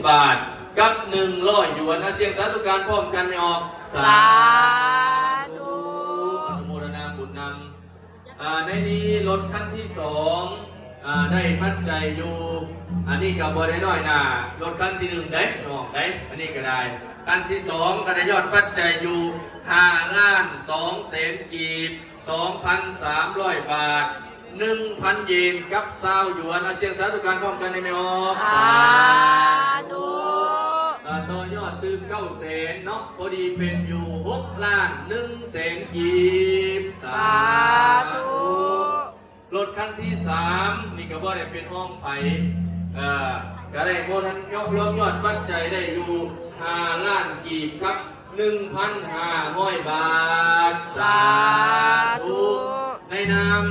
ບາດກັບໜຶ່ງຮ້ອຍຢວນ. ອາ ສຽງສາທຸການພ້ອມກັນແມ່ອອກ. ສາທຸ ອະນຸໂມທະນາບຸນນຳ. ອາ ໃນນີ້ລົດຄັນທີສອງ ອາ ໄດ້ປັດໄຈຢູ່ ອັນນີ້ກໍບໍ່ໄດ້ນ້ອຍໜ້າລົດຄັນທີໜຶ່ງເດ້ ນ້ອງເດ້. ອັນນີ້ກໍໄດ້ ຄັນທີສອງກໍໄດ້ຍອດປັດໄຈຢູ່ຫ້າລ້ານສອງແສນກີບ ສອງພັນສາມຮ້ອຍບາດ ໜຶ່ງພັນເຢນກັບຊາວຢວນ. ອາ ສຽງສາທຸການພ້ອມກັນໃຫ້ແມ່ອອກ. ສາທຸ ອາ ຕໍ່ຍອດຕື່ມເກົ້າແສນເນາະ ພໍດີເປັນຢູ່ຫົກລ້ານໜຶ່ງແສນກີບ. ສາທຸ ລົດຄັນທີສາມນີ້ກໍບໍ່ໄດ້ເປັນຮອງໃຜ ເອີ ກໍໄດ້ໂມທະນາ ລວມຍອດປັດໄຈໄດ້ຢູ່ຫ້າລ້ານກີບກັບ ໜຶ່ງພັນຫ້າຮ້ອຍບາດ. ສາທຸ ສາທຸ ໃນນາມ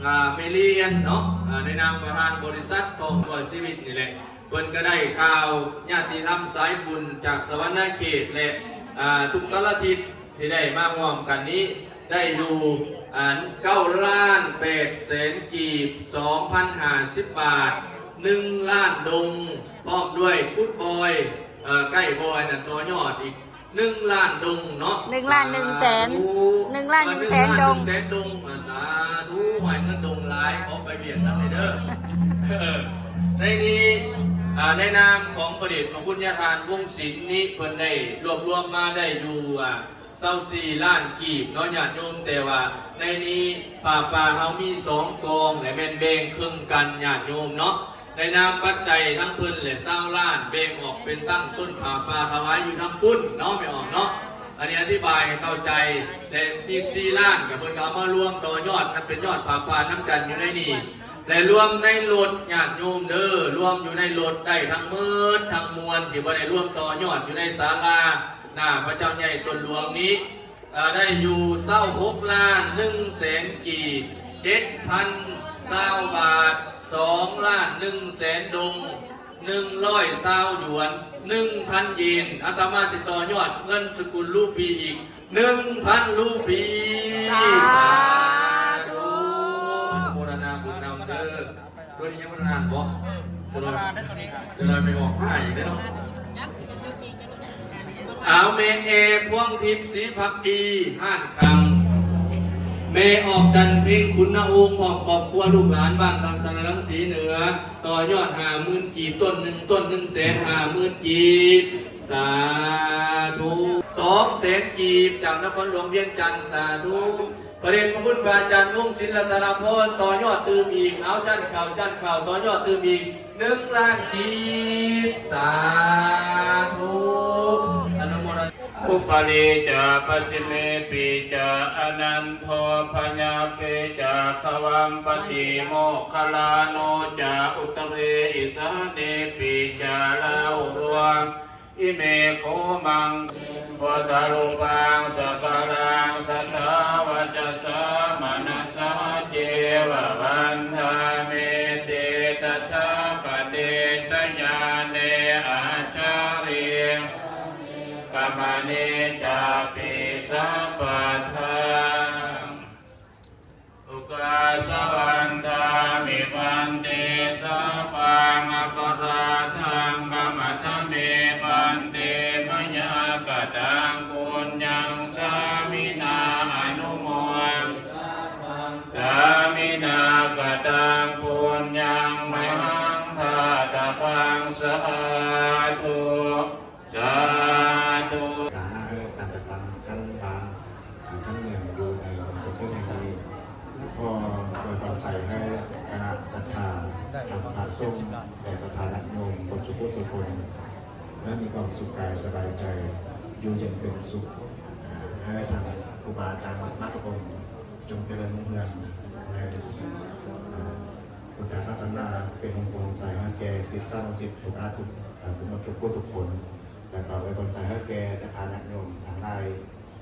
ອາ ແມ່ລຽນເນາະ ອາ ໃນນາມປະທານບໍລິສັດທອງທົ່ວຊີວິດນີ້ແຫຼະ ເພິ່ນກໍໄດ້ຂ່າວຍາດຕິທຳສາຍບຸນຈາກສະຫວັນນະເຂດ ແລະ ອາ ທຸກສາລະທິດທີ່ໄດ້ມາຮ່ວມກັນນີ້ ໄດ້ຢູ່ ອັນ ເກົ້າລ້ານແປດແສນກີບ ສອງພັນຫ້າສິບບາດ ໜຶ່ງລ້ານດົງ ພ້ອມດ້ວຍຂຸດບ່ອຍ ເອີ ໃກ້ບ່ອຍນັ້ນຕໍ່ຍອດອີກໜຶ່ງລ້ານດົງເນາະ. ໜຶ່ງລ້ານໜຶ່ງແສນ ສາທຸ ໜຶ່ງລ້ານໜຶ່ງແສນດົງ ໜຶ່ງລ້ານໜຶ່ງແສນດົງ. ອາ ສາທຸ ໃຫ້ເງິນດົງຫຼາຍ ຂໍໄປວຽກນຳເດີ. ເອີ ໃນນີ້ ອາ ໃນນາມຂອງພະເດດພະຄຸນຍາທ່ານວົງສິນນີ້ ເພິ່ນໄດ້ລວບລວມມາໄດ້ຢູ່ ອາ ຊາວສີ່ລ້ານກີບເນາະຍາດໂຍມ, ແຕ່ວ່າໃນນີ້ຜ້າປ່າເຮົາມີສອງກອງ ແລະ ແມ່ນແບ່ງເຄິ່ງກັນຍາດໂຍມເນາະ. ໃນນາມປັດໄຈທັງເພິ່ນ ແລະ ຊາວລ້ານ ແບ່ງອອກເປັນຕັ້ງຕົ້ນຜ້າປ່າຖວາຍຢູ່ທາງພຸ້ນເນາະ ແມ່ອອກເນາະ. ອັນນີ້ອະທິບາຍໃຫ້ເຂົ້າໃຈ ແລະ ອີກສີ່ລ້ານ ກໍເພິ່ນກໍເອົາມາລວມຕໍ່ຍອດ ນຳເປັນຍອດຜ້າປ່ານຳກັນຢູ່ໃນນີ້ ແລະ ລວມໃນລົດຍາດໂຍມເດີ, ລວມຢູ່ໃນລົດໄດ້ທັງໝົດທັງມວນ ທີ່ບໍ່ໄດ້ລວມຕໍ່ຍອດຢູ່ໃນສາລາ ໜ້າພະເຈົ້າໃຫຍ່ຕົນຫຼວງນີ້ ເອີ ໄດ້ຢູ່ຊາວຫົກລ້ານໜຶ່ງແສນກີບ ເຈັດພັນຊາວບາດ ສອງລ້ານໜຶ່ງແສນດົງ ໜຶ່ງຮ້ອຍຊາວຢວນ ໜຶ່ງພັນເຢນ. ອາດຕະມາຊິຕໍ່ຍອດເງິນສະກຸນຣູປີອີກໜຶ່ງພັນຣູປີ. ສາທຸ ອະນຸໂມທະນາບຸນນຳເດີ. ຕົວນີ້ຍັງບໍ່ທັນອ່ານບໍ່? ຕົວນັ້ນ ຕົວນັ້ນໄປອອກມາອີກເດ້ເນາະ. ອາວ ແມ່ແອ ພວງທິບ ສີພັກດີ ຮ້ານຄຳ, ແມ່ອອກຈັນເພັງ ຂຸນນະອົງ ພ້ອມຄອບຄົວ ລູກຫຼານບ້ານລັດຕະນະລັງສີເໜືອ ຕໍ່ຍອດຫ້າໝື່ນກີບ ຕົ້ນໜຶ່ງ ຕົ້ນໜຶ່ງແສນຫ້າໝື່ນກີບ. ສາທຸ ສອງແສນກີບ ຈາກນະຄອນຫຼວງວຽງຈັນ. ສາທຸ ພະເດດພະຄຸນພະອາຈານວົງສິນ ລັດຕະນະພອນ ຕໍ່ຍອດຕື່ມອີກ ເອົາ ຈັນເຂົ້າ ຈັນເຂົ້າ ຕໍ່ຍອດຕື່ມອີກໜຶ່ງລ້ານກີບ. ສາທຸ ອະນຸໂມທະນາ. ອຸປະເລຈະ ປັດຊິເມປີຈະ ອະນັນໂທ ພະຍາເປຈະ ຄະວັມປະຕິໂມກຂະລາໂນຈະ ອຸດຕະເຣ ອີສາເນປີຈະ ລາຫຸໂຣ ອິເມໂຄມັງ ພຸດທະຮູປັງ ສັກກາລັງ ສັດທາວະຈະສາ ມະນະສາ ເຈວະ ວັນທາມິ ຕິ ຕະຖາຄະເຕ ຊະຍາເນ ອາຈາເຣ ກະມະເນ ຈາປິ ສະປະທັງ ໂອກາສະວັນທາມິ ພັນເຕ ສະປັງ ອະປະລາທັງ ຂະມະທະເມ ພັນເຕ ມະຍາກະຕັງ ປຸນຍັງ ສາມິນາ ອະນຸໂມ ສາມິນາ ກະຕັງ ປຸນຍັງ ມະຫັງ ທາຕະພັງ ສາທຸ. ສາທຸ ການຈັດຕັ້ງຂັ້ນບ້ານ ຂັ້ນເມືອງຢູ່ໃນເຂດແຫ່ງນີ້ ຂໍອວຍພອນໄຊໃຫ້ຄະນະສັດທາ ທັງພະສົງ ແລະ ສັດທາຍາດໂຍມ ເບິດສູ່ຜູ້ສູ່ຄົນ ແລະ ມີຄວາມສຸກກາຍສະບາຍໃຈ ຢູ່ເຢັນເປັນສຸກ. ໃຫ້ທ່ານຄູບາອາຈານມາທຸກອົງ ຈົ່ງຈະເລີນຮຸ່ງເຮືອງໃນພຸດທະສາສະໜາ ເປັນຫົ່ມໂພຮົ່ມໄຊໃຫ້ແກ່ສິດສານຸສິດ ລູກຫຼານ ເອີ ທຸກໝົດທຸກຜູ້ທຸກຄົນ. ແລະ ຂໍອວຍພອນໄຊໃຫ້ແກ່ສັດທາຍາດໂຍມທັງຫຼາຍ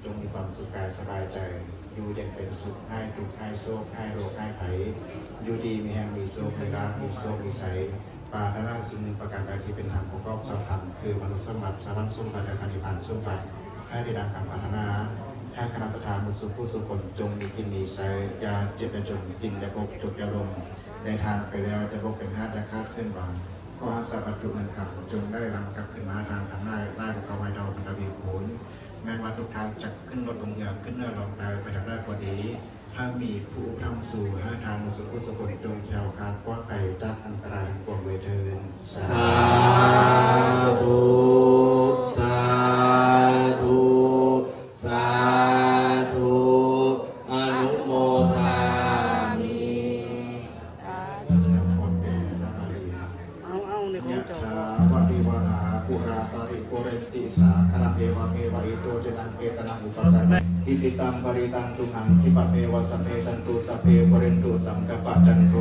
ຈົ່ງມີຄວາມສຸກກາຍສະບາຍໃຈ ຢູ່ເຢັນເປັນສຸກ ຫາຍທຸກ ຫາຍໂສກ ຫາຍໂລກ ຫາຍໄພ ຢູ່ດີມີແຮງ ມີໂຊກ ມີລາບ ມີໂຊກ ມີໄຊ ປາດຖະໜາສິ່ງໜຶ່ງປະການໃດທີ່ເປັນທຳ ປະກອບຊອບທຳ ຄືມະນຸດສົມບັດ ສະຫວັນສົມບັດ ແລະ ພະນິບພານສົມບັດ ໃຫ້ໄດ້ດັ່ງຄຳປາດຖະໜາ ໃຫ້ຄະນະສັດທາໝົດສູ່ຜູ້ສູ່ຄົນ ຈົ່ງມີກິນມີໃຊ້ ຢ່າເຈັບຢ່າຈົນ ກິນຢ່າອົດ ຈົກຢ່າລົມ ເດີນທາງໄປແລ້ວ ຢ່າບົກເປັນຫາດ ຢ່າຂາດເຂີນຫວັງ. ຂ ຂໍໃຫ້ສັບວັດຖຸເງິນຄຳຈົ່ງໄດ້ຫຼັ່ງກັບຄືນມາທາງທາງນາຍ ນາຍຂອງເຂົາໃຫ້ເທົ່າພັນທະວີຄູນ. ແມ່ນວ່າທຸກທ່ານຈະຂຶ້ນລົດລົງເຮືອ ຂຶ້ນເຮືອລົງເຮືອໄປທາງໃດກໍດີ ຖ້າມີຜູ້ນຳສູ່ ໃຫ້ທ່ານສູ່ຜູ້ສູ່ຄົນຈົ່ງແຄ້ວຄາດປອດໄພຈາກອັນຕະລາຍທັງປວງເລີຍເທີ້ນ. ສາທຸ ສາທຸ ສາທຸ ອະນຸໂມທາມິ. ສາທຸ ເອົາ ເອົາ ໃນຂອງເຈົ້າ ຍະຖາ ວາລິວະຫາ ປູຣາ ປະລິປູເຣນຕິ ສາຄະລັງ ເອວະເມວະ ອິໂຕ ທິນນະ ເປຕານັງ ອຸປະກາ ປະ ຕິ ອິຊິຕັງ ປະລິຕັງ ຕຸມຫັງ ຂິປະເມວະ ສະບເມ ສັນຕຸ ສັບເພ ປູເຣນຕຸ ສັງກະປະ ຈັນໂທ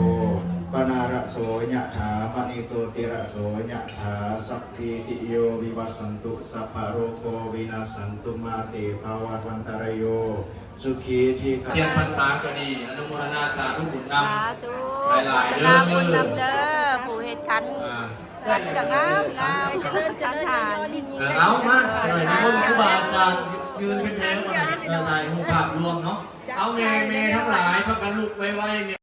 ປະນາລະໂສ ຍະຖາ ມະນີ ໂຊຕິລະໂສ ຍະຖາ ສັບ ພີຕິໂຍ ວິວັດສັນຕຸ ສັບພະໂລໂກ ວິນັດສັນຕຸ ມາເຕພະວັດວັນຕະລາໂຍ ສຸຂີ ທີຄາ ພຽນພັນສາກໍດີ ອະນຸໂມທະນາສາທຸບຸນນຳ ສາທຸ ຫຼາຍໆເດີ ອະນຸໂມທະນາບຸນນຳເດີ ຜູ້ເຮັດຂັນ ອ່າ ຂັນກໍງາມໆ ສັງຄະທານ ເອີ ເອົາມາ ເອີ ນິມົນຄູບາອາຈານຢືນເປັນແຖວ ເອີ ຖ່າຍຮູບພາບລວມເນາະ ເອົາແມ່ໆທັງຫຼາຍ ພາກັນລຸກໄວໆ.